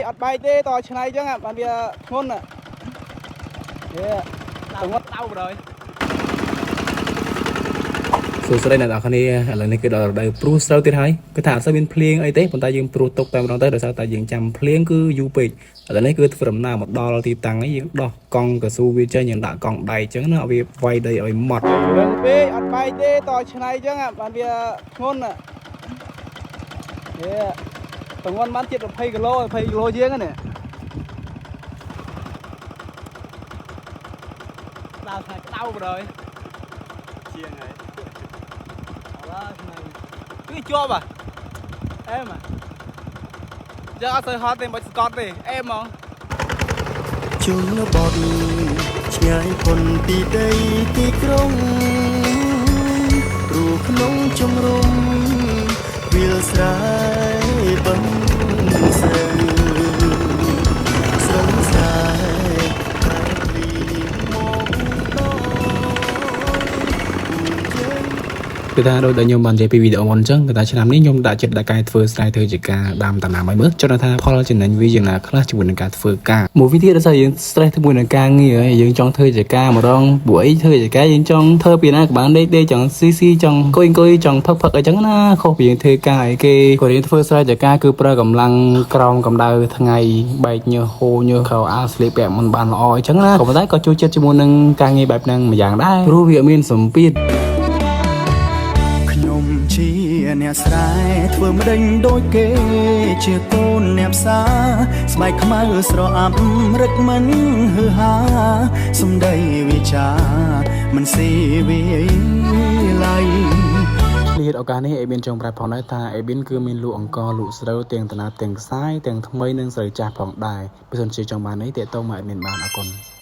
អត់បែកទេតឆ្នៃអញ្ចឹងបានវាធ្ងន់នេះទងត់ដៅបណ្ដោយ សួស្តីអ្នកនរគ្នាឥឡូវនេះគឺដល់រដូវព្រួសស្រូវទៀតហើយគឺថាអត់សូវមានភ្លៀងអីទេប៉ុន្តែយើងព្រួសទុកតែម្ដងទៅដោយសារតែយើងចាំភ្លៀងគឺយូរពេកឥឡូវនេះគឺធ្វើដំណើរមកដល់ទីតាំងហើយយើងដោះកង់កស៊ូវាចេញយើងដាក់កង់ដៃអញ្ចឹងណាឲ្យវាវាយដីឲ្យម៉ត់ រឹងពេកអត់បែកទេតឆ្នៃអញ្ចឹងបានវាធ្ងន់នេះទងន់បានជិត20គីឡូ20គីឡូជាងហ្នឹងដៅថាក្តៅបណ្ដោយ ជាងហើយ អរឆ្នៃគឺជាប់អែមចឹងអត់សូវហត់ទេមិនស្កត់ទេអែមហ្មង ជនបទឆ្ងាយផុនពីដីទីក្រុងព្រោះក្នុងជំរំវាលស្រែបឹងស្រូវស្រុងស្រែតែព្រីមកដល់យើង គឺថាដូចដែលខ្ញុំបាននិយាយពីវីដេអូមុនអញ្ចឹងគឺថាឆ្នាំនេះខ្ញុំដាក់ចិត្តដាក់កាយធ្វើស្រែធ្វើជាការដាំដំណាំឲ្យមើលចង់ថាផលចំណេញវាយ៉ាងណាខ្លះជាមួយនឹងការធ្វើការមួយវិធីដោយសារយើង stress ជាមួយនឹងការងារហើយយើងចង់ធ្វើជាការម្ដងពួកអីធ្វើជាការយើងចង់ធ្វើពីណាក៏បានដេកដេកចង់ស៊ីស៊ីចង់អង្គុយអង្គុយចង់ផឹកផឹកអីចឹងណាខុសពីយើងធ្វើការអីគេក៏រៀនធ្វើស្រែជាការគឺប្រើកម្លាំងក្រោមកម្ដៅថ្ងៃបែកញើសហូរញើសខោអាវស្លៀកពាក់មិនបានល្អអីចឹងណាក៏ប៉ុន្តែក៏ជួយចិត្តជាមួយនឹងការងារបែបហ្នឹងម្យ៉ាងដែរព្រោះវាមានសម្ពាធ ខ្ញុំជាអ្នកស្រែធ្វើម្ដេញដូចគេ ជាកូនអ្នកផ្សារស្បែកខ្មៅស្រអាប់រឹកមិនហឺហាសំដីវិចាមិនស៊ីវាឡៃ ឃ្លាតឱកាសនេះអេប៊ីនចង់ប្រាប់ផងដែរថាអេប៊ីនគឺមានលក់អង្ករលក់ស្រូវទាំងតណាទាំងខ្សែទាំងថ្មីនិងស្រូវចាស់ផងដែរបើសិនជាចង់បាននេះទាក់ទងមកអេប៊ីនបានអរគុណ។